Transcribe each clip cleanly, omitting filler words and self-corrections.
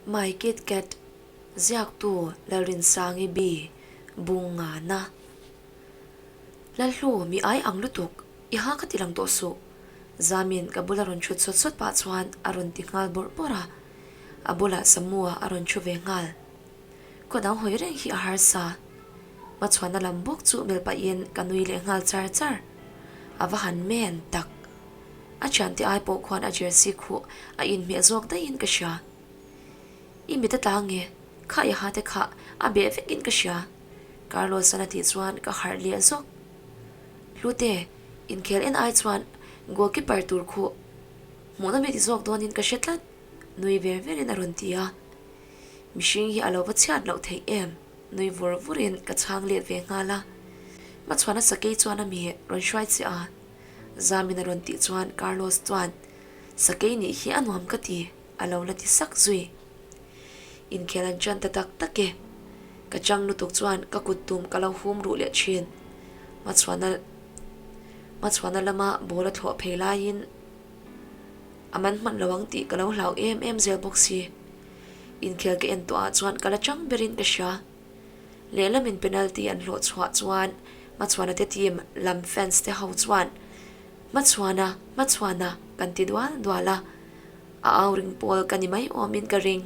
My Kit Kat ziaktu Lalrinsangi B. Bungana. Lalhlu mi ai ang lutuk, i ha ka ti lang tawh suh. Zamin ka bula rawn chhut sawt sawt pah chuan a rawn ti nghal bawrh bawrh a, a bulah Samua a rawn chhu ve nghal. Khaw dang hawi reng hi a harsa. Hmachhuana lam bawk chu melh pahin ka nui leh nghal char char. A va han men tak. A thiante ai pawh khuan a jersey khuh a inhmeh zawk daihin ka hria. I mit a tla nge? Kha i ha te kha a beh vekin ka hria. Carlos-an a tih chuan ka harh leh zawk. Hlute, inkhel en ai chuan goalkeeper tur khuh hmuhna mi ti zawk dawnin ka hre tlat, nui ver verin a rawn ti a. Mihring hi a lo va chhiat loh theih em? Nui vur vurin ka chhang let ve nghal a. Hmachhuana sakei chuan a mi rawn hruai che a. Zamin a rawn tih chuan Carlos chuan, Sakei nih hi a nuam ka ti, a lo la ti sak zui. Inkhel an ṭan ta tak tak e. Ka chang lutuk chuan ka kut tum ka lo hum ruh leh ṭhin. Hmachhuana Hmachhuana lama ball a thlawh phei laiin a man hman lo ang tih ka lo hlau em em zel bawk si. Inkhel ka en tawhah chuan ka la chang berin ka hria. Lehlamin penalty an hlawh chhuah chuan Hmachhuana te team lam fans te ho chuan Hmachhuana, Hmachhuana kan ti dual dual a, a au ring pawl ka ni mai awmin ka ring.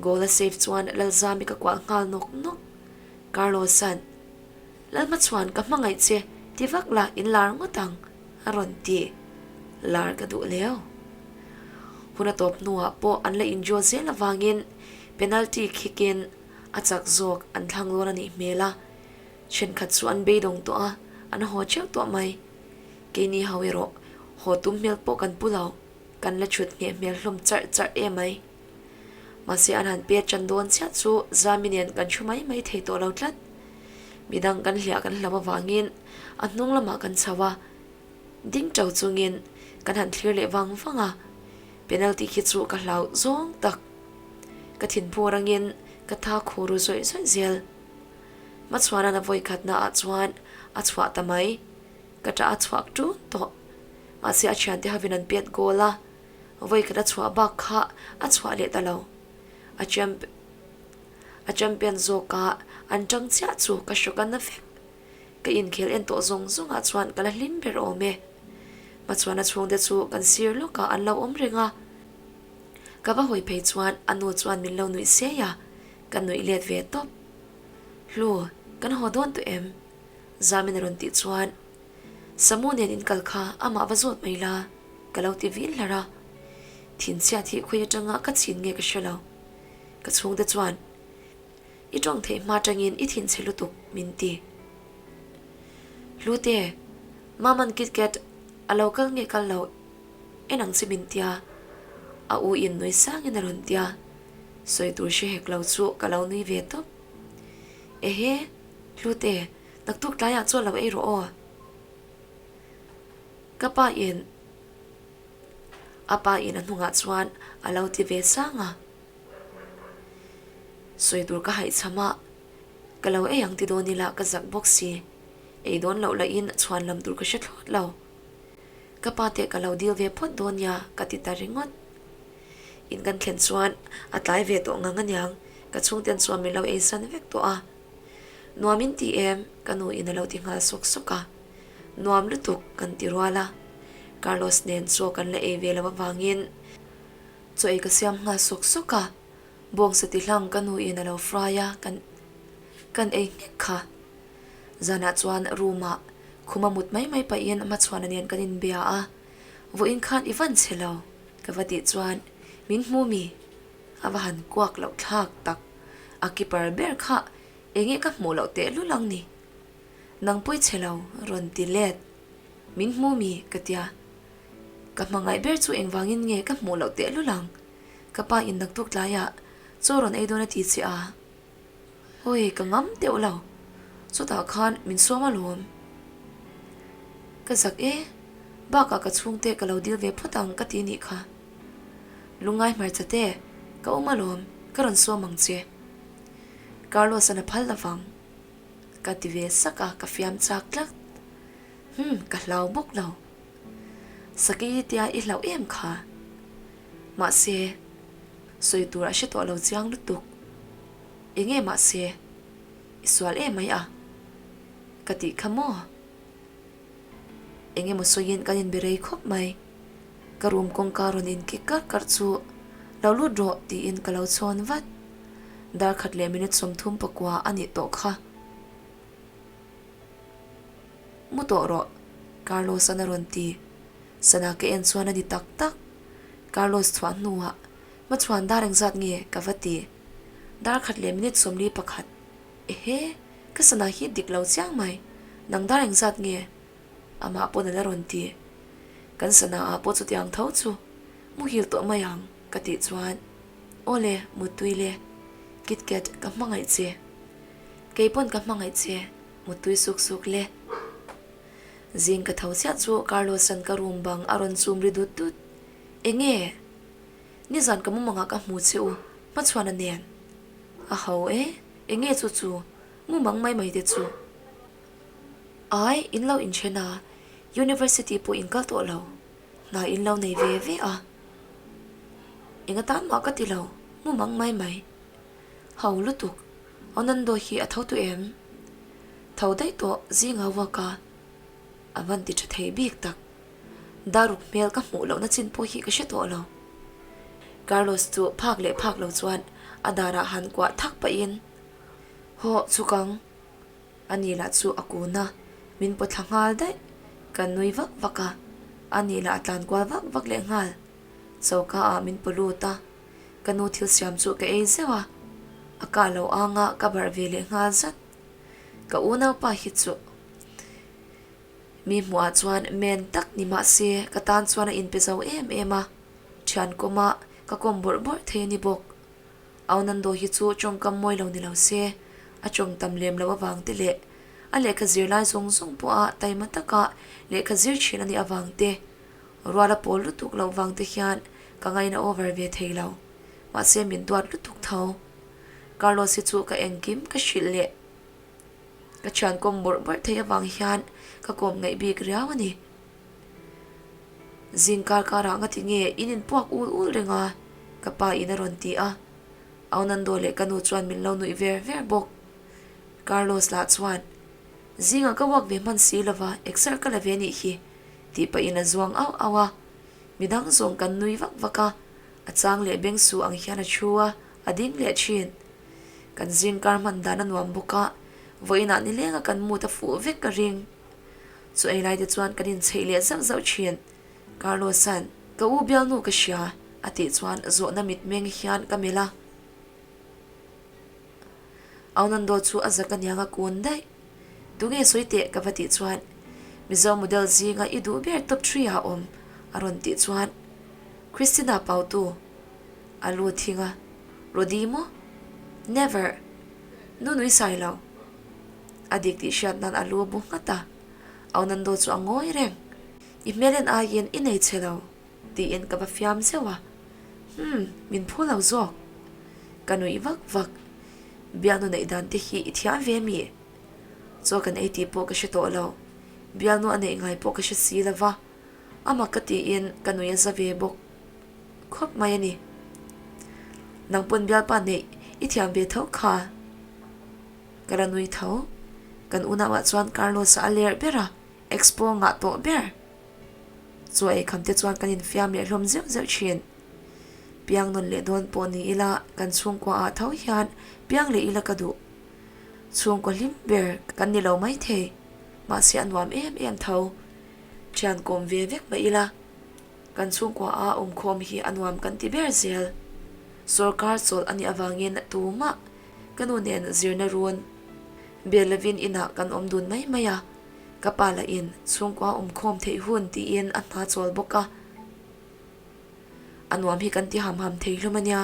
Goal a save chuan Lalzami ka kuah nghal nawk nawk. Carlos-a'n, Lalhmachhuan ka hmangaih che ti vak la in lar ngawt ang a rawn ti. Lar ka duh leu. Hun a tawp hnuah pawh an la indraw zel avangin penalty kick in a chak zawk an thlang dawn a nih hmel a, thenkhat chu an beidawng tawh a, an haw theuh tawh mai. Keini ho erawh haw tum hmel pawh kan pu lo, kan la chhut ngheh hmel hlawm charh charh em mai. Mahse an han pet tan dawn chiah chu Zami nen kan thu mai mai thei tawh lo tlat. Midang kan hliah kan hlau avangin a hnung lamah kan chho a, ding to chungin kan han thlir leh vang vang a, penalty khi chu ka hlau zawng tak. Ka thinphu rangin ka tha khu ru zawih zawih zel. Hmachhuanan a vawikhatna ah chuan a chhuah ta mai. Ka tah a chhuak tun tawh. Mahse a thiante hovin an pet goal a, vawikhat a chhuah bak kha a chhuah leh ta lo. A champ a champion zawka an tang chiah chu ka hrawk a na vek. Ka inkhel en tawh zawng zawngah chuan ka la hlim ber awm e. Hmachhuana chhungte chu kan sir lawkah an lo awm reng a. Ka va hawi phei chuan a nu chuan min lo nuih sei a, ka nuih let ve tawp. Hlu, kan haw dawn tawh em? Zamin a rawn tih chuan, Samu nen in kal kha amah va zawt mai la, ka lo ti vin hlar a. Thinchhiat hi khawi atanga ka chhin nge ka hre lo. Ka chhungte chuan, I tawng theih hma tangin i thinchhe lutuk, min ti. Hlute, Maman KitKat a lo kal nge kal lo En ang che min tia, a u in nui sangin a rawn tia, sawi tur hre hek lo chu ka lo nui ve tawp. Ehe, Hlute, naktuk tlaiah chuan lo ei rawh aw. Ka pa in, a pa in a hnungah chuan a lo ti ve sang a. Sawi tur ka haihchham a, ka lo ei ang ti dawn ila ka zak bawk si, ei dawn loh lahin chhuan lam tur ka hre thlawt lo. Ka pa te ka lo dil ve phawt dawn nia ka ti ta ringawt. In kan thlen chuan a tlai ve tawh ngang aniang, ka chhungten chuan min lo ei san vek tawh a. Nuam in ti em? Ka nu in a lo ti nghal sawk sawk a. Nuam lutuk kan ti rual a. Carlos nen chaw kan la ei ve lo avangin chaw ei ka siam nghal sawk sawk a. Bawngsa ti hlang ka nu in a lo fry a, kan kan ei nghek kha. Zanah chuan room ah khuma mut mai mai pahin hmachhuana nen kan inbia a, vawiin khan i van che lo ka va tih chuan min hmu mi? A va han kuak loh thlak tak, a keeper ber kha enge ka hmuh loh tehlul ang ni? Nang pawi che lo rawn ti let, min hmu mi? ka tia, ka hmangaih ber chu engvangin nge ka hmuh loh tehlul ang? Ka pa in naktuk tlaiah chaw rawn ei dawn a ti che a. Hawi ka ngam deuh lo, chutah khan min suam alawm. Ka zak e, bakah ka chhungte ka lo dil ve phawt ang ka ti nih kha. Lungngai hmarcha te, ka awm alawm, ka rawn suam ang che. Carlos-a'n a phal lovang. Ka ti ve sak a, ka fiam chak tlat. Hum, ka hlau bawk lo. Sakei tia i hlauh em kha. Mahse. Sawi tur a hre tawh lo chiang lutuk. Enge mahse, i sual em mai a? Ka tih kha maw? Eng emaw sawiin kan inbe rei khawp mai. Ka room kawngka rawn inkik karh karh chu lo lut rawh tiin ka lo chhawn vat. Dar khat leh minute 30 pakua a nih tawh kha. Mu tawh rawh, Carlos-a'n a rawn ti. Sana ka en chuan a ni tak tak. Carlos chhuah hnuah hmachhuan dar engzat nge ka va ti. Dar khat leh minute 41. Ehe, ka sana hi dik lo chiang mai, nang dar engzat nge? Amah pawn a la rawn ti. Kan sana ah pawh chutiang tho chu muhil tawh mai ang ka tih chuan, Awle, muttui le, Kitkat ka hmangaih che. Kei pawn ka hmangaih che, muttui suk suk le. Zing ka tho chiah chu Carlos-a'n ka room bang a rawn chum ri dut dut. Enge? Nizan ka mumangah ka hmu che u, hmachhuana nen. A ho e, enge chu chu, mumang mai mai te chu. Ai, in lo inthen a, University pawh in kal tawh lo, hna in lo nei ve ve a. Enga tan mah ka ti lo, mumang mai mai. Ho lutuk, Onando hi a tho tu em? Tho daih tawh zinga walk a, a van ti tha thei bik tak. Daruk hmel ka hmuh lohna chin pawh hi ka hre tawh lo. Carlos chu phak leh phak lo chuan a darah han kuah thak pahin, Hawh chukang! Ani lah chu a kun a, min pawt thla nghal daih. Ka nui vak vak a, ani lah a tlan kual vak vak leh nghal. Choka ah min paw lut a, ka nu thil siam chu ka ei zeuh a, a kah lo ang a ka barh ve leh nghal zat. Ka unaupa hi chu. Mi hmuhah chuan men tak ni mah se ka tan chuan a inpe zo em em a, thian kawma ka kawm bawrh bawrh thei a ni bawk. Aunando hi chu tawngkam mawi lo ni lo se, a tawng tam lem loh avang te leh a lehkha zir lai zawng zawng pawha taima taka lehkha zir thin a nih avang te, ruala pawl lutuk loh vang te hian ka ngaina over ve thei lo. Mahse min duat lutuk tho. Carlos hi chu ka engkim ka hrilh leh. Ka thian kawm bawrh bawrh thei avang hian ka kawm ngaih bik riau a ni. Zing kar karah ngati nge in inpuak ul ul reng a? Ka pa in a rawn ti a. Aunando leh ka nu chuan min lo nuih ver ver bawk. Carlos lah chuan, Zingah ka walk ve hman si lova, exer ka la ve nih hi, tih pahin a zuang auh auh a. Midang zawng kan nui vak vak a, a chang leh beng su ang hian a thu a, a ding leh thin. Kan zingkar hman dan a nuam bawk a, vawiinah nilenga kan mut a fuh vek ka ring. Chu ei lai te chuan kan inchheih leh zauh zauh thin. Carlos-a'n, Ka u bialnu ka hria, a tih chuan zawhna mitmeng hian ka melh a. Aunando chu a zak aniang a kun daih. Tunge sawi teh ka va tih chuan, Mizo model zinga i duh ber top three ah awm, a rawn tih chuan, Christina Pautu, A lu thing a, Rody maw? Never! Nu nui sai lo. A dik tih hriat nan a lu a bu nghat a, Aunando chu a ngawi reng. I hmel en aiin i nei che lo, tiin ka va fiam zeuh a. Hmm, min phu lo zawk. Ka nuih vak vak. Bialnu neih dan te hi i thiam ve mi? Chaw kan ei tih pawh ka hre tawh lo. Bialnu a neih ngai pawh ka hre si lo va. Amah ka tiin ka nui a za ve bawk. Khawp mai a ni. Nang pawn bialpa neih i thiam ve tho kha. Ka la nui tho. Kan unauah chuan Carlos-a a ler ber a, Expo ngah tawh ber. Chu a eikham te chuan kan infiam leh hlawm zeuh zeuh thin. Piang nawn leh dawn pawh ni ila kan chhungkua ah tho hian piang leh ila ka duh. Chhungkaw hlim ber kan ni lo maithei, mahse a nuam em em tho. Thian kawm ve vek mah ila. Kan chhungkua a awmkhawm hi a nuam kan ti ber zel. Sorkar chawlh a nih avangin tumah ka nu nen zirna run bel lovin inah kan awm dun mai mai a, ka pa lahin chhungkua awmkhawm theih hun tiin a hna chawl bawk a. A nuam hi kan ti ham ham thei hlawm a nia.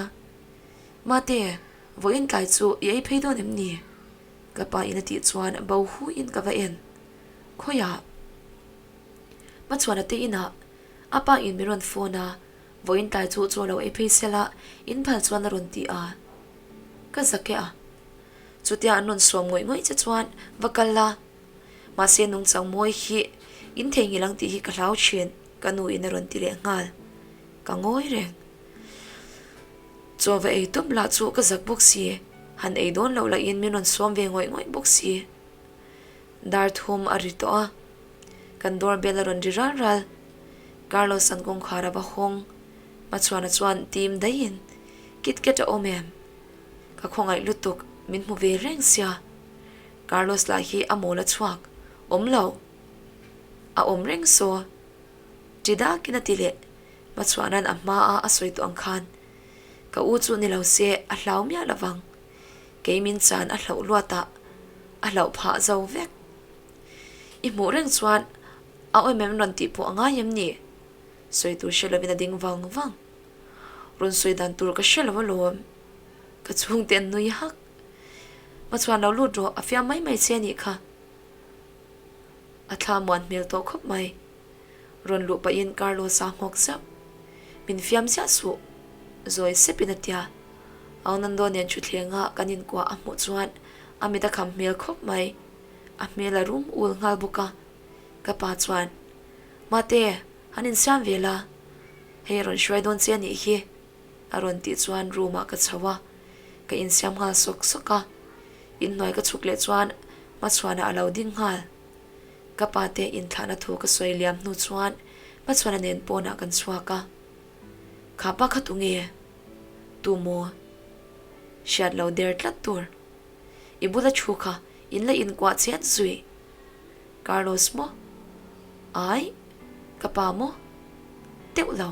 Mate, vawiin tlai chu i ei phei dawn em ni? Ka pa in a tih chuan bo huiin ka va en. Khawiah? Hmachhuana te inah a pa in min rawn phone a, vawiin tlai chu chaw lo ei phei sela in phal chuan a rawn ti a, ka zak e a. Chutia an rawn suam ngawih ngawih che chuan va kal la, mahse nungchang mawi hi in theihnghilh ang tih hi ka hlau thin ka nu in a rawn ti leh nghal, ka ngawi reng. Chaw va ei tawp lah chu ka zak bawk si, han ei dawn loh lahin min rawn sawm ve ngawih ngawih bawk si. Dar thum a ri tawh a, kan door bell a rawn ri ral ral. Carlos an kawngkhar a va hawng, Hmachhuana chuan tim daihin Kit Kat a awm em? Ka khawngaih lutuk, min hmu ve reng sia. Carlos lah hi a mawl a chhuak, awm lo. A awm reng saw. Ti dakin a ti leh, Hmachhuana'n a hmaa a sawi tawh ang khan ka u chu ni lo se a hlau miah lo vang. Kei min chan a hlauh luat ah a hlauh phah zo vek. I hmuh reng chuan a awm em rawn tih pawh a ngai em ni? Sawi tur hre lovin a ding vang vang. Rawn sawi dan tur ka hre lo alawm. Ka chhungte an nui hak. Hmachhuan lo lut rawh, a fiam mai mai che a nih kha. A thla muan hmel tawh khawp mai. Rawn luh pahin Carlos-a nghawk zauh. Min fiam ziah suh, zawi sepin a tia. Aunando nen thuthlenga kan inkuah a hmuh chuan a mit a kham hmel khawp mai. A hmel a rum ul nghal bawk a. Ka pa chuan, Mate, han insiam ve la, hei a rawn hruai dawn che a nih hi, a rawn tih chuan room ah ka chho a, ka insiam nghal sawk sawk a. Inhnuai ka chhuk leh chuan Hmachhuana a lo ding nghal. Ka pa te inthlahna thu ka sawi liam hnu chuan Hmachhuana nen pawnah kan chhuak a. Kha pa kha tunge? Tu maw? Hriat lo der tlat tur. I bula thu kha in la inkuah chet zui. Carlos maw? Ai, ka pa maw? Teuh lo.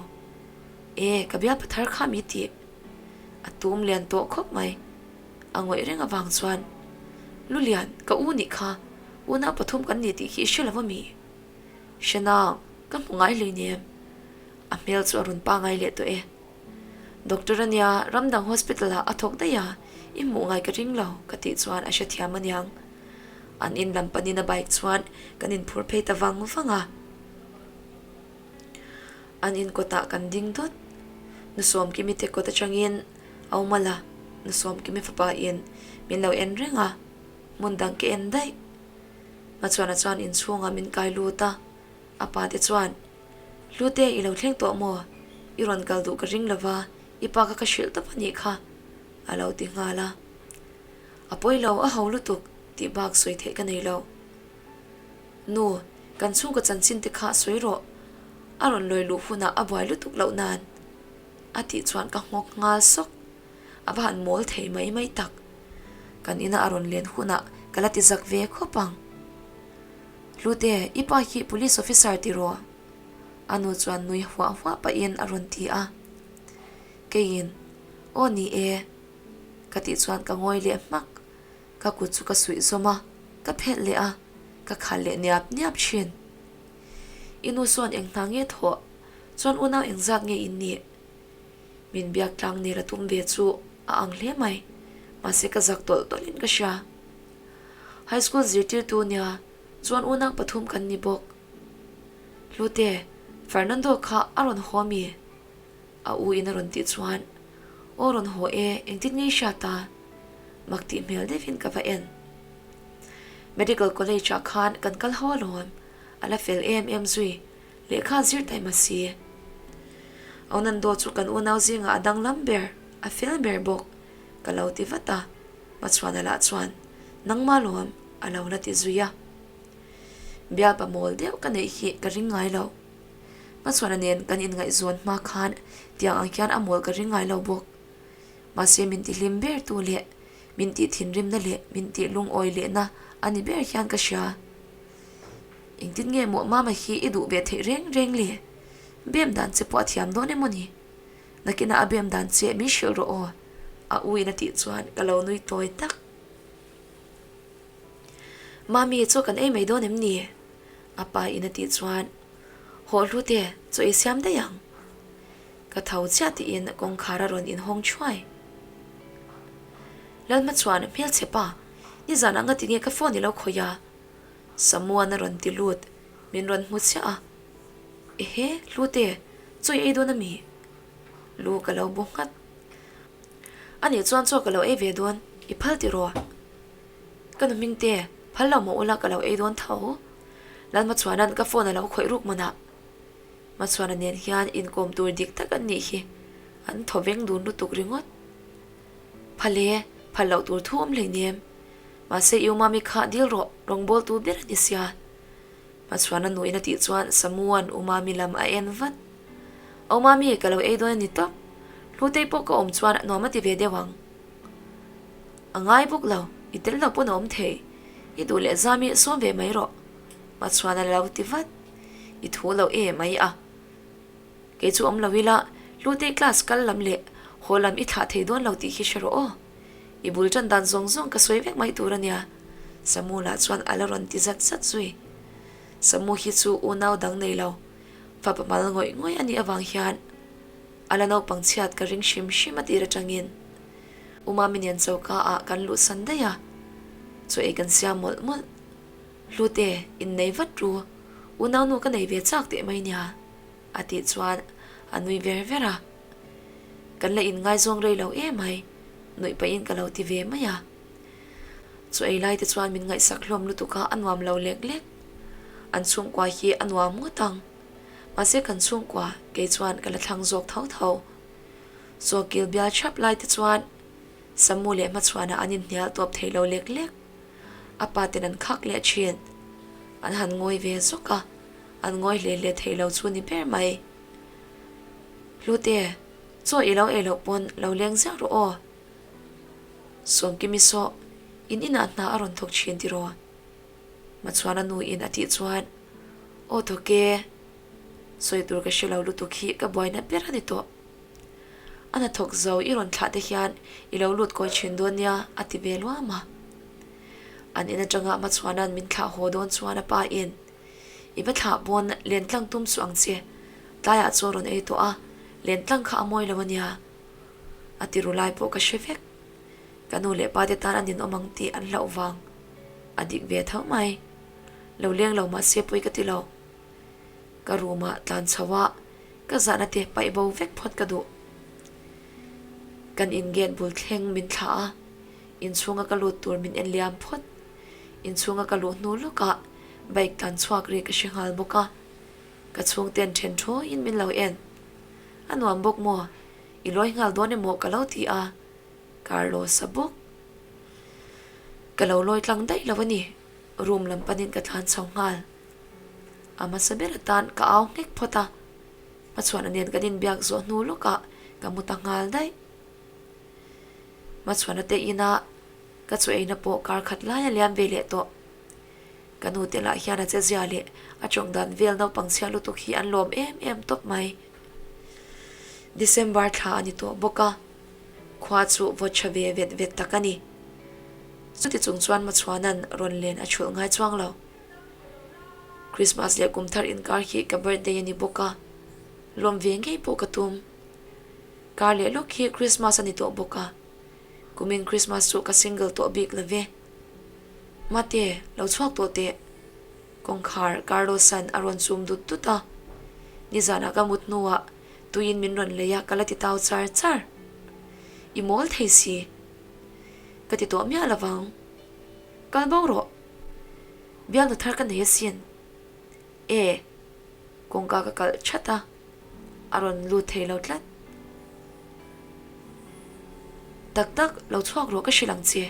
E, ka bialpa thar kha mi tih. A tum lian tawh khawp mai. A ngawih reng avang chuan, Lulian, ka u nih kha, unau pathum kan ni tih khi i hre lo a mi? Hre nang, ka hmu ngai hleinem. A hmel chu a rawn pangai leh tawh e. Doctor a nia, ramdang hospital ah a thawk daih a, i hmuh ngai ka ring lo, ka tih chuan a hrethiam aniang. An in lam panin a bike chuan kan inphur phei ta vang vang a. An in kawtah kan ding dawt. Nusawmkimi te kawt atangin a awm a la, Nusawmkimi fapa in min lo en reng a, hmun dang ka en daih. Hmachhuana chuan inchhungah min kai lut a, a pa te chuan, Hlute i lo thleng tawh maw? I rawn kal duh ka ring lova, i pa kha ka hrilh tawp a nih kha, a lo ti nghal a. A pawi lo, a ho lutuk tih bak sawi theih ka nei lo. Nu, kan chhungkaw chanchin te kha sawi rawh. A rawn lawi luh hunah a buai lutuk loh nan. A tih chuan ka nghawk nghal sawk. A va han mawl thei mai mai tak. Kan ina a rawn len hunah ka la ti zak ve khawp ang. Hlute, i pa hi police officer ti rawh. A nu chuan nui huah huah pahin a rawn ti a. Keiin, Aw ni e. Ka tih chuan ka ngawi leh hmak. Ka kut chu ka suih zawm a, ka phelh leh a, ka khal leh niap niap thin. I nu sawn eng hna nge thawh? Chuan unau engzat nge in nih? Min biak tlang nel a tum ve chu a ang hle mai, mahse ka zak tawlh tawlhin ka hria. High school zirtirtu nia, chuan unau pathum kan ni bawk. Hlute, Fernando kha a rawn haw mi? A u in a rawn tih chuan, Aw rawn haw e, engtin nge i hriat a? Mak tih hmel deuhin ka va en. Medical College ah khan kan kal ho alawm, a la fel em em zui, lehkha zir taima si. Aunando chu kan unau zingah a danglam ber, a fel ber bawk, ka lo ti vat a, Hmachhuana lah chuan, Nangmah lawm, a lo la ti zui a. Bialpa mawl deuh ka neih hi ka ring ngai lo. Hmachhuana nen kan inngaihzawn hma khan tiang ang hian a mawl ka ring ngai lo bawk. Mahse min tihlim ber tu leh min tih thinrimna leh min tih lungawi lehna a ni ber hian ka hria. Engtin nge maw mama hi i duh ve theih reng reng le? Bem dan che pawh a thiam dawn emaw ni? Nakinah a bem dan che min hrilh rawh aw, a u in a tih chuan ka lo nui tawi tak. Mami chaw kan ei mai dawn em ni? A pa in a tih chuan Hawh hlute chaw ei siam daih ang. Ka tho chiah tiin kawngkhar a rawn inhawng thuai. Lalhma chuan hmelchhe pa, nizan anga tinge ka phone i lo khawih a? Samuan a rawn ti lut, min rawn hmu chiah a. Ehe, Hlute, chaw i ei dawn a mi? Lu ka lo bu nghat. Anih chuan chaw ka lo ei ve dawn, i phal tiraw? Ka nu hmingte, phal lo maw ula ka lo ei dawn tho. Lalhmachhuana'n ka phone a lo khawih ruk manah. Hmachhuana nen hian inkawm tur dik tak an nih hi. An thaw veng dun lutuk ringawt. Phal e, phal loh tur thu awm hleinem. Mahse i Umami kha dil rawh, rawngbawltu ber a ni sia. Hmachhuana nuin a tih chuan Samua'n Umami lam a en vat. Umami, ka lo ei dawn a ni tawp. Hlutei pawh ka awm chuan nuam a ti ve deuh ang. A ngai bawk lo, i tel lo pawn a awm thei. I duh leh zami sawm ve mai rawh. Hmachhuana lo ti vat. I thu lo e mai a. Kei chu awm lo ila, Hlutei class kal lam leh haw lam i thlah thei dawn lo tih hi hre rawh aw. I bul tan dan zawng zawng ka sawi vek mai tur a nia, Samu lah chuan a la rawn ti zat zat zui. Samu hi chu unau dang nei lo, fapa mal ngawih ngawih a nih avang hian a la naupang chhiat ka ring hrim hrim a tir atangin U Mami nen choka ah kan luhsan daih a, chaw ei kan siam mawlh mawlh. Hlute, innei vat ru, unau nu ka nei ve chak teh mai nia. A tih chuan a nui ver ver a. Kan la inngaizawng rei lo em mai, nuih pahin ka lo ti ve mai a. Chu ei lai te chuan min ngaihsak hlawm lutuk a, a nuam lo lek lek. An chhungkua hi a nuam ngawt ang. Mahse kan chhungkua kei chuan ka la thlang zawk tho tho. Chaw kil bial thap lai te chuan Samu leh Hmachhuana an inhnial tawp thei lo lek lek. A pa ten an khak leh thin. An han ngawi ve zawk a. An ngawi hle hle thei lo chu ni ber mai. Hlute, chaw i lo ei loh pawn lo leng ziah rawh aw. Sawmkimi saw, in inah hna a rawn thawk thin tiraw? Machhuana nu in a tih chuan, Aw thawk e, sawi tur ka hre lo lutuk hi ka buaina ber a ni tawh. A hnathawk zo i rawn thlah te hian i lo lut kawi thin dawn nia a ti ve luam a. An in atanga Machhuana'n min thlah haw dawn chuan a pa in, I va thlah pawn len tlang tum suh ang che, tlaiah chaw rawn ei tawh a, len tlang kha a mawi lo a nia. A ti ru lai pawh ka hre vek. Ka nu leh pa te tan a ninawm ang tih an hlauh vang. A dik ve tho mai. Lo leng lo mahse pawi ka ti lo. Ka room ah tlan chho a, ka zahna te paih bo vek phawt ka duh. Kan in gate bul thleng min thlah a, inchhunga ka lut tur min en liam phawt. Inchhunga ka luh hnu lawkah bike tlan chhuak ri ka hre nghal bawk a, ka chhungten then thuaiin min lo en. A nuam bawk maw? I lawi nghal dawn emaw ka lo ti a, Carlos-a bawk. Ka lo lawi tlang daih lo a ni, room lam panin ka tlan chho nghal. A hmasa ber atan ka au nghek phawt a, hmachhuana nen kan inbiak zawh hnu lawkah ka mu ta nghal daih. Hmachhuana te inah Ka chu eina pawh kar khat lai a liam ve leh tawh. Ka nu te lah hian a che zia leh a tawng dan vel naupang chhia lutuk hi an lawm em em tawp mai. December thla a ni tawh bawk a, khua chu vaw tha ve vet vet tak a ni. Chuti chung chuan Machhuana'n rawn len a chhulh ngai chuang lo. Christmas leh kum thar inkar hi ka birthday a ni bawk a, lawm ve ngei pawh ka tum. Kar leh lawk hi Christmas a ni tawh bawk a. Kumin Christmas chu ka single tawh bik lo ve. Mate, lo chhuak tawh teh. Kawngkhar Carlos-a'n a rawn chum dut dut a. Nizanah ka mut hnuah tuiin min rawn lei a, ka la ti tau char char. I mawl thei si. Ka ti tawh miah lovang. Kal bo rawh. Bialnu thar ka nei asin. E. Kawngka ka kalh that a. A rawn lut thei lo tlat. Tak tak, lo chhuak rawh ka hrilh ang che.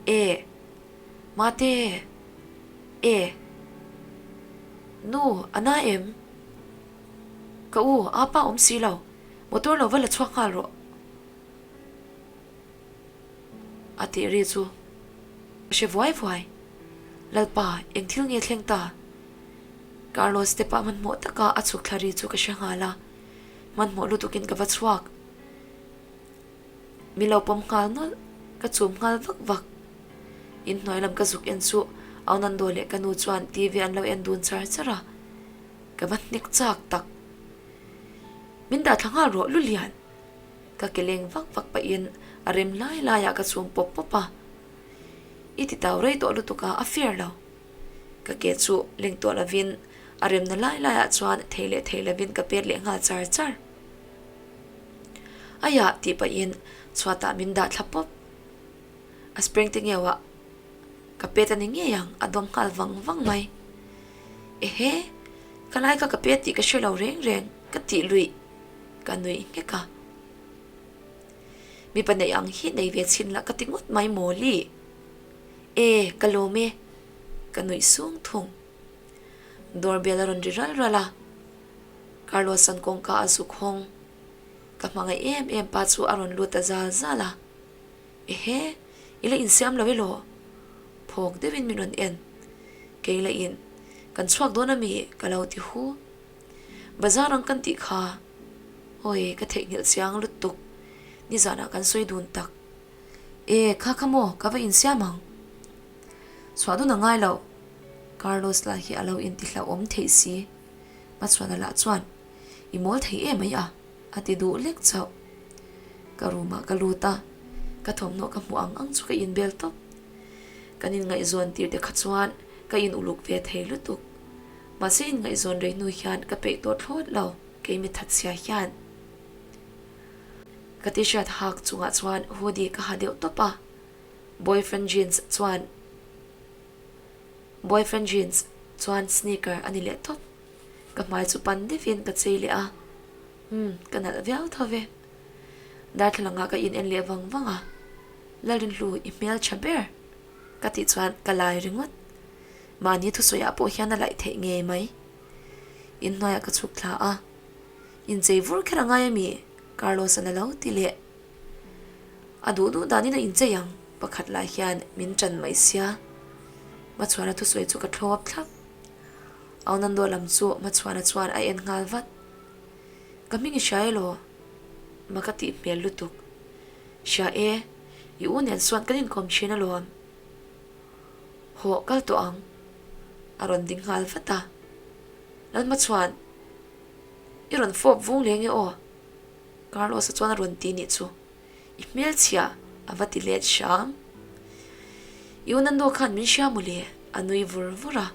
E! Mate! E! Nu, a na em? Ka u, apa awm si lo. Motor lo va la chhuak nghal rawh. A tih ri chu ka hre vuai vuai. Lalpa, eng thil nge thleng ta? Carlos te pah hmanhmawh taka a chhuk thla ri chu ka hre nghal a, hmanhmawh lutukin ka va chhuak. Min lo pawm nghal nawlh, ka chum nghal vak vak. Inhnuai lam ka zuk en chu Aunando leh ka nu chuan TV an lo en dun char char a, ka va hnek chak tak. Min dah thla nghal rawh Lulian! Ka ke leng vak vak pahin a rem lai laiah ka chhum pawp pawp a, I ti tau rei tawh lutuk a, a fair lo. Ka ke chu leng tawh lovin a remna lai laiah chuan thei leh thei lovin ka pet leh nghal char char. Aiah tih pahin chhuatah min dah thla pawp. A spring te ngeuah ka pet a ni ngei ang a dawm nghal vang vang mai. Ehe, ka lai kha ka pet tih ka hre lo reng reng ka tih luih ka nuih nghek a. Mipa neih ang hi nei ve chhin la ka ti ngawt mai maw li? E, ka lawm e. Ka nuih sung thung. Doorbell a rawn ri ral ral a. Carlos-a'n kawngka a zuk hawng. Ka hmangaih em em pa chu a rawn lut ta zal zal a. Ehe, i la insiam lo elaw? Phawk deuhin min rawn en. Kei la in, kan chhuak dawn ami? Ka lo ti hu. Bazar ang kan tih kha. Awi, ka theihnghilh chiang lutuk. Nizanah kan sawi dun tak. E, kha kha maw, ka va insiam ang. Chhuah dun a ngai lo. Carlos lah hi a lo intihlauhawm theih si. Hmachhuana lah chuan, I mawl thei em mai a, a ti duh lek chauh. Ka room ah ka lut a, ka thawmhnaw ka hmuh ang ang chu ka inbel tawp. Kan inngaihzawn tir te kha chuan ka in uluk ve thei lutuk. Mahse inngaihzawn rei hnu hian ka peih tawh thlawt lo, kei mi thatchhia hian. Ka t-shirt hak chungah chuan hoodie ka ha deuh tawp a, boyfriend jeans chuan boyfriend jeans chuan sneaker a ni leh tawp. Ka hmai chu pan deuhin ka chei leh a, umm ka nalh viau tho ve. Darthlalangah ka in en leh vang vang a, Lalrinhlu i hmel tha ber ka tih chuan ka lai ringawt. Mahni thusawiah pawh hian a laih theih ngei mai. Inhnuaiah ka chhuk thla a, Inchei vur kher a ngai ami? Carlos-a'n a lo ti leh. A duh duh danin a inchei ang, pakhat lah hian min ṭan mai sia. Hmachhuana thusawi chu ka thlawp thlap. Aunando lam chu Hmachhuana chuan a en nghal vat. Ka hming i hria elaw? Ma ka tih hmel lutuk. Hria e, i u nen chuan kan inkawm thin alawm. Hawh kal tawh ang. A rawn ding nghal vat a. Lalhmachhuan, i rawn fawp vung leng e aw. Carlos-a chuan a rawn ti nih chu, I hmelchhia a va ti let hram. I unannu khan min hria maw le? A nui vur vur a.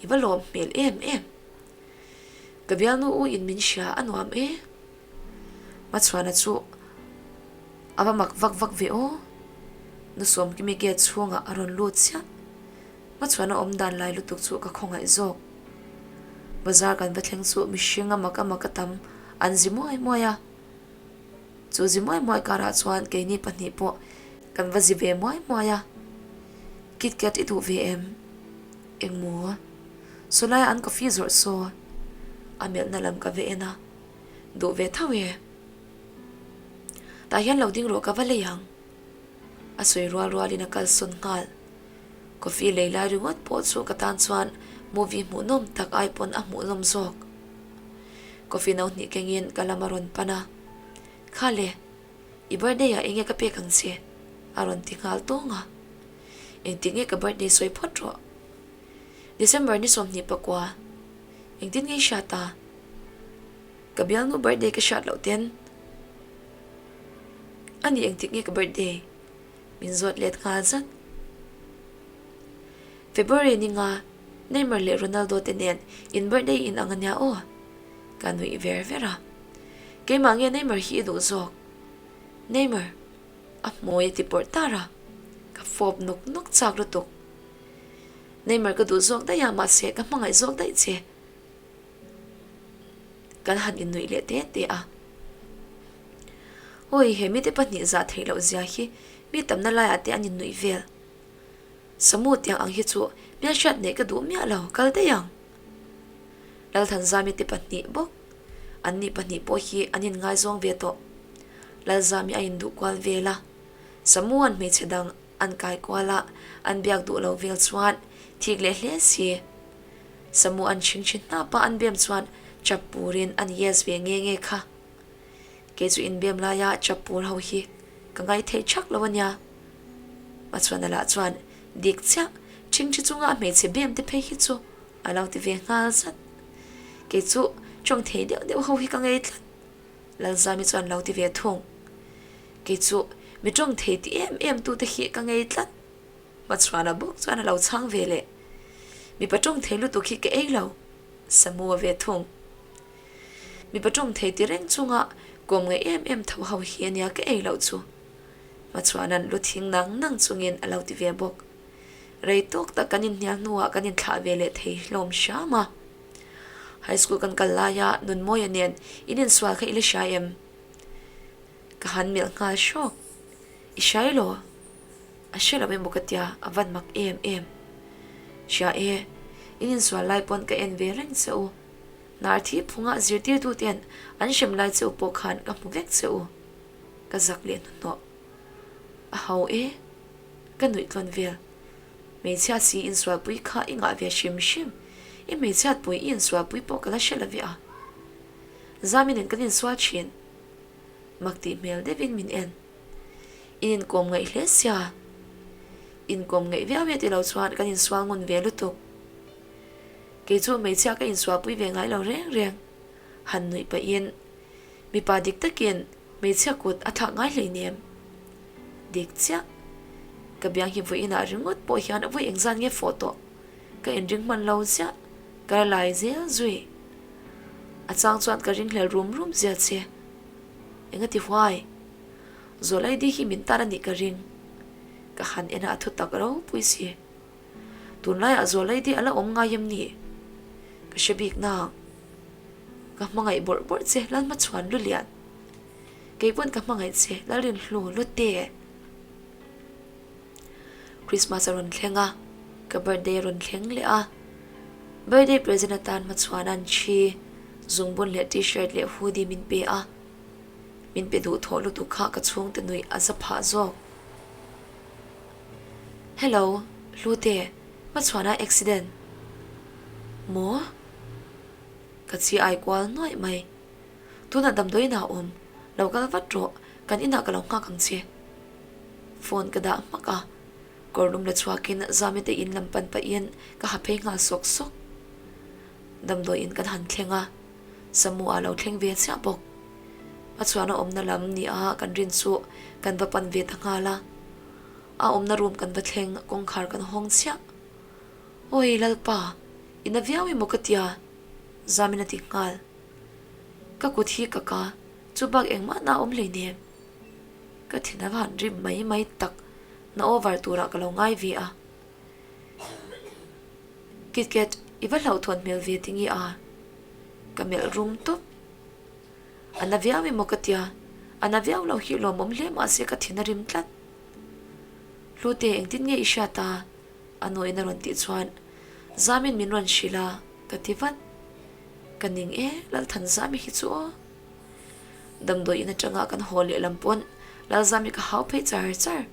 I va lawm hmel em em. Ka bialnu u in min hria a nuam e. Hmachhuana chu a va mak vak vak ve aw. Nusawmkimi gate chhungah a rawn lut chiah. Hmachhuana awm dan lai lutuk chu ka khawngaih zawk. Bazar kan va thleng chu mihring a mak a mak a tam an zi muai muai a. Chu zi muai muai karah chuan keini pahnih pawh kan va zi ve muai muai a. Kit Kat i duh ve em? Engmaw? Sawlaia an coffee zawrh saw a melhna lam ka va en a, duh ve tho e. Tah hian lo ding rawh ka va lei ang. A sawi rual rualin a kalsawn nghal. Coffee lei lai ringawt pawh chu ka tan chuan movie hmuhnawm tak ai pawn a hmuhnawm zawk. Coffee no hnih kengin ka lam a rawn pan a, Kha le, i birthday ah enge ka pek ang che? a rawn ti nghal tawng a. Engtik nge ka birthday sawi phawt rawh? December ni 24, engtin nge i hriat a? Ka bialnu birthday ka hriat loh ten a ni engtik nge ka birthday? Min zawt let nghal zat. February ni nga Neymar leh Ronaldo te nen in birthday in ang ania aw. Ka nuih ver ver a. Keimah nge Neymar hi i duh zawk? Neymar. A hmui a ti pawrh tar a. Ka fawp nawk nawk chak lutuk. Neymar ka duh zawk daih a mahse ka hmangaih zawk daih che. Kan han innuih leh te te a. Awi, he mite pahnih zah theih loh zia hi mi tamna laiah te an innuih vel. Samu tiang ang hi chu hmelhriat neih ka duh miah lo, kal daih ang. Lalthanzami te pahnih bawk, an ni pahnih pawh hi an inngaizawng ve tawh. Lalzami a induh kual vel a, Samu an hmeichhe dang an kai kual a, an biak duh lo vel chuan thik leh hle si. Samu an chhing thin hnap a an bem chuan chap purin an yes ve nge nge kha. Kei chu inbem laia chap pur ho hi ka ngai thei thak lo ania. Hmachhuana lah chuan dik chiah ṭhing ṭhi chunga a hmeichhe bem te phei hi chu a lo ti ve nghal zat. Kei chu ṭawng thei deuh deuh ho hi ka ngei tlat. Lalzami chuan lo ti ve thung. Kei chu mi ṭawng thei ti em em tute hi ka ngei tlat. Hmachhuana bawk chuan a lo chhang ve leh. Mipa tawng thei lutuk hi ka ei lo, Samu a ve thung. Mipa tawng thei ti reng chunga kawm ngaih em em tho ho hi ania ka ei loh chu. Hmachhuana'n lu thing nang nang chungin a lo ti ve bawk. Rei tawk tak kan inhnial hnuah kan inthlah ve leh thei hlawm hram a. High school kan kal laia Nunmawia nen in insual kha i la hria em? Ka han melh nghal hrawk. I hria elaw? A hre lo emaw ka tia, a van mak em em. Hria e, in insual lai pawn ka en ve reng che u. Hnar thi phunga zirtirtu ten an hrem lai che u pawh khan ka hmu vek che u. Ka zak leh hnuhnawh. A ho e. Ka nuih tlawn vel. Hmeichhia si insualpui kha i ngah ve hrim hrim. I hmeichhiatpui i insualpui pawh ka la hre lo ve a. Zami nen kan insual thin. Mak tih hmel deuhin min en. In inkawm ngaih hle sia. Inkawm ngaih viau e tilo chuan kan insual ngun ve lutuk. Kei chu hmeichhia ka insualpui ve ngai lo reng reng. Han nuih pahin mipa dik takin hmeichhia kut a thlak ngai hleinem. Dik chiah. Ka biang hi vawiinah ringawt pawh hian vawi engzat nge fawh tawh. Ka inring hman lo ziah. Ka la lai zel zui. A chang chuan ka ringhlel rum rum zia che. Enga ti huai? Zawlaidi hi min tan a nih ka ring. Ka han en a a thu tak ropui si. Tunlaiah Zawlaidi a la awm ngai em ni? Ka hre bik nang. Ka hmangaih bawrh bawrh che Lalhmachhuan Lulian. Kei pawn ka hmangaih che Lalrinhlu Lute. Christmas a rawn thleng a, ka birthday a rawn thleng leh a. Birthday present atan hmachhuana'n thi, zungbun leh t-shirt leh hoodie min pe a. Min pe duh thawh lutuk kha ka chhungte nuih a za phah zawk. Hello, Hlute, hmachhuana accident. Maw? Ka chi ai kual nuaih mai. Tunah damdawiin ah awm, lo kal vat rawh, kan inah ka lo nghak ang che. Phone ka dah hmak a, kawr lum la chhuakin Zami te in lam pan pahin ka ha phei nghal sawk sawk. Damdawiin kan han thleng a, Samu a lo thleng ve chiah bawk. A chhuahna awmna lam ni a kan rin chu kan va pan ve ta nghal a, a awmna room kan va thleng kawngkhar kan hawng chiah. Awi Lalpa, i na viau emaw ka tia? Zamin a ti nghal. Ka kut hi ka ka, chu bak engmah na awm hleinem. Ka thin a van rim mai mai tak na over turah ka lo ngai ve a. Kitket, i va hlauhthawn hmel ve tingi a? Ka melh rum tawp. A na viau emaw ka tia, a na viau lo hi lawmawm hle mahse ka thin a rim tlat. Hlute engtin nge i hriat a? A nuin a rawn tih chuan Zamin min rawn hrilh a, ka ti vat. Ka ning e, Lalthanzami hi chu aw. Damdawi in atanga kan haw lehlam pawn Lalzami ka hau phei char char.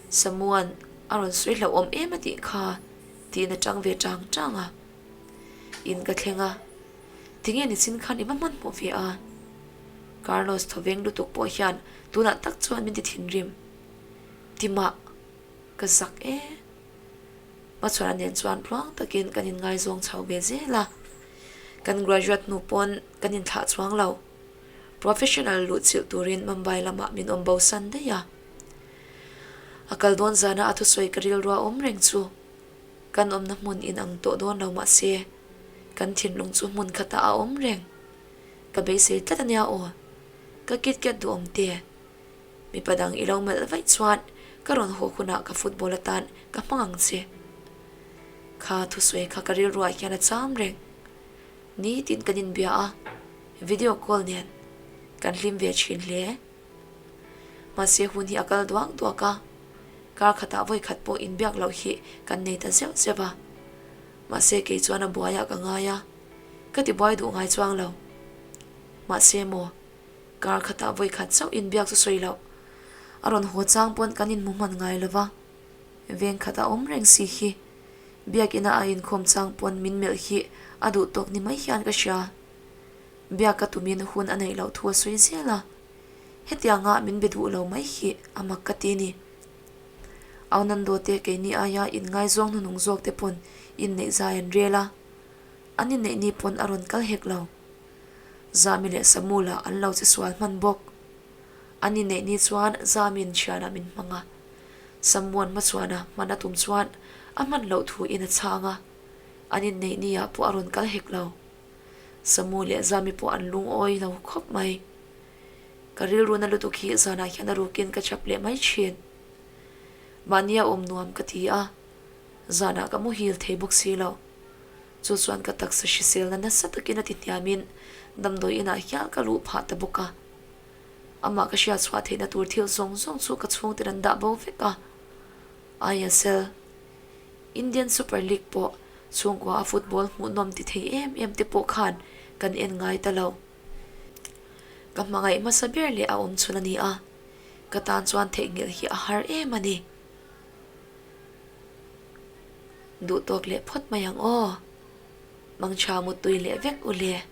Samuan a rawn sawi hlauhawm em a tih kha tiin a tang ve tang tang a. In ka thleng a, tinge nichin khan i va hmanhmawh ve a? Carlos thawveng lutuk pawh hian tunah tak chuan min ti thinrim. Timah, ka zak e. Hmachhuana nen chuan tluang takin kan inngaizawng chho ve zel a, kan graduate hnu pawn kan inthlah chuang lo. Professional luhchilh turin Mumbai lamah min awm bo san daih a. A kal dawn zana a thusawi ka rilrua awm reng chu kan awmna hmun inang tawh dawn lo mahse kan thinlung chu hmun khatah a awm reng. Ka beisei tlat ania aw. Ka KitKat duhawm te. Mipa dang i lo melh vaih chuan ka rawn haw hunah ka football atan ka hmang ang che. Kha thusawi kha ka rilruah hian a cham reng. Nitin kan inbia a, video call nen kan hlim ve thin hle. Mahse hun hi a kal duak duak a, kar khatah vawi khat pawh inbiak loh hi kan nei ta zeuh zeuh a. Mahse kei chuan a buaiah ka ngai a, ka tibuai duh ngai chuang lo. Mahse maw. Kar khatah vawi khat chauh inbiak chu sawi loh. A rawn haw chang pawn kan inhmu hman ngai lo va, veng khat a awm reng si hi. Biakina a inkhawm chang pawn min melh hi a duh tawk ni mai hian ka hria. Biak ka tumin hun a neih loh thu a sawi zel a, hetianga min be duh lo mai hi a mak ka ti ni. Aunando te keini aia inngaizawng hnunung zawk te pawn inneih zai an rel a, an inneih ni pawn a rawn kal hek lo. Zami leh Samula an lo che sual hman bawk. An inneih ni chuan Zami'n thianah min hmang a, Samua'n hmachhuana hman a tum chuan a hman loh thu in a chhang a, an inneih ni ah pawh a rawn kal hek lo. Samu leh Zami pawh an lungawi lo khawp mai. Ka rilru na lutuk hi zanah hian a rukin ka chap leh mai thin. Mahnia awm nuam ka ti a, zanah ka muhil thei bawk si lo. Chu chuan ka taksa hriselna nasa takin a ti hniamin damdawi inah hial ka luh phah ta bawk a. Amah ka hriat chhuah theihna tur thil zawng zawng chu ka chhungten an dah bo vek a. ISL, Indian Super League pawh chhungkua a football hmuhnawm ti thei em em te pawh khan kan en ngai ta lo. Ka hmangaih hmasa ber leh a awm chhun a ni a, ka tan chuan theihnghilh hi a har em a ni. Duh tawk leh phawt mai ang aw. Mangchha muttui leh vek u le.